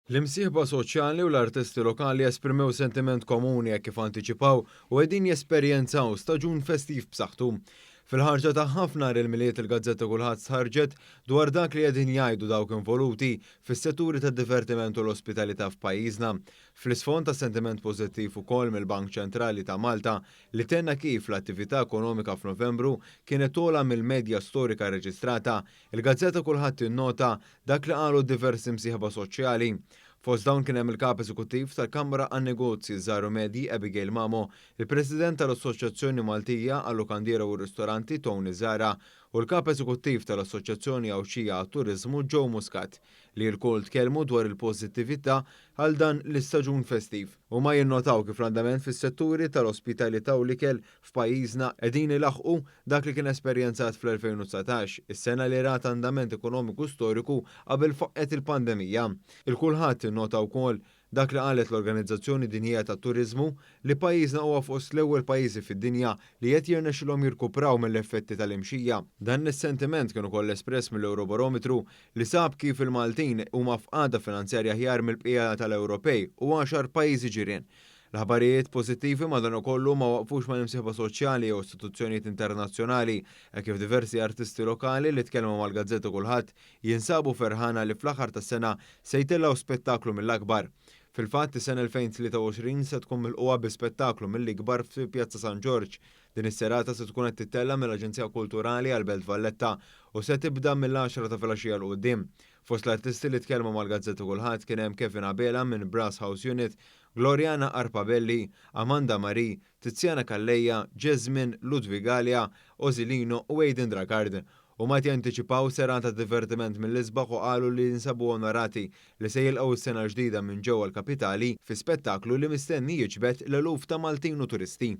L-imsieħba soċjali u l-artisti lokali esprimew sentiment komuni hekk kif antiċipaw u qegħdin jesperjenzaw staġun festiv b'saħħtu. Fil-ħarġa ta' ħafna nhar il-Milied, il-gazzetta Kulħadd stħarrġet dwar dak li qegħdin jgħidu dawk involuti fis-setturi tad-divertiment u l-ospitalità f'pajjiżna. Fl-isfond ta' sentiment pożittiv ukoll mill-Bank Ċentrali ta' Malta li tenna kif l-attività ekonomika f'Novembru kienet ogħla mill-medja storika rreġistrata, il-gazzetta Kulħadd tinnota dak li qalu diversi msieħba soċjali. Fost dawn kien hemm il-Kap Eżekuttiv tal-Kamra għan-Negozji Żgħar u Medji Abigail Mamo, il-President tal-Assoċjazzjoni Maltija għal-Lukandiera u r-Ristoranti Tony Zahra u l-Kap Eżekuttiv tal-Assoċjazzjoni Għawdxija għat-Turiżmu Joe Muscat, li lkoll tkellmu dwar il-pożittività għal dan l-istaġun festiv. Huma jinnotaw kif l-andament fis-setturi tal-ospitalità u l-ikel f'pajjiżna qegħdin ilaħħqu dak li kien esperjenzat fl-2019, is-sena li rat andament ekonomiku storiku qabel faqqgħet il-pandemija. Il-Kulħadd innota wkoll dak li qalet l-Organizzazzjoni Dinjija tat-Turiżmu li pajjiżna huwa fost l-ewwel pajjiżi fid-dinja li qed jirnexxilhom jirkupraw mill-effetti tal-imxija. Dan is-sentiment kien ukoll espress mill-Eurobarometru li sab kif il-Maltin huma f'qagħda finanzjarja aħjar mill-bqija tal-Ewropej u għaxar pajjiżi ġirien. L-aħbarijiet pożittivi madankollu ma waqfux mal-imsieħba soċjali jew istituzzjonijiet internazzjonali hekk kif diversi artisti lokali li tkellmu mal-gazzetta Kulħadd jinsabu ferħana li fl-aħħar tas-sena se jtellgħu spettaklu mill-akbar. Fil-fatt, is-sena 2023 se tkun milqugħa bi spettaklu mill-ikbar fi Pjazza San Ġorġ. Din is-serata se tkun qed tittella' mill-Aġenzija Kulturali għall-Belt Valletta u se tibda mill-għaxra ta' filgħaxija 'l quddiem. Fost l-artisti li tkellmu mal-gazzetta Kulħadd kien hemm Kevin Abela minn Brass House Unit, Gloriana Arpabelli, Amanda Marie, Tiziana Calleja, Jasmine, Ludwig Galea, Ozilino u Aidan Dragard. Huma qed jantiċipaw serata ta' divertiment mill-isbaħ u qalu li jinsabu onorati li se jilqgħu s-sena l-ġdida minn ġewwa l-kapitali fi spettaklu li mistenni jiġbed l-eluf ta' Maltin u turisti.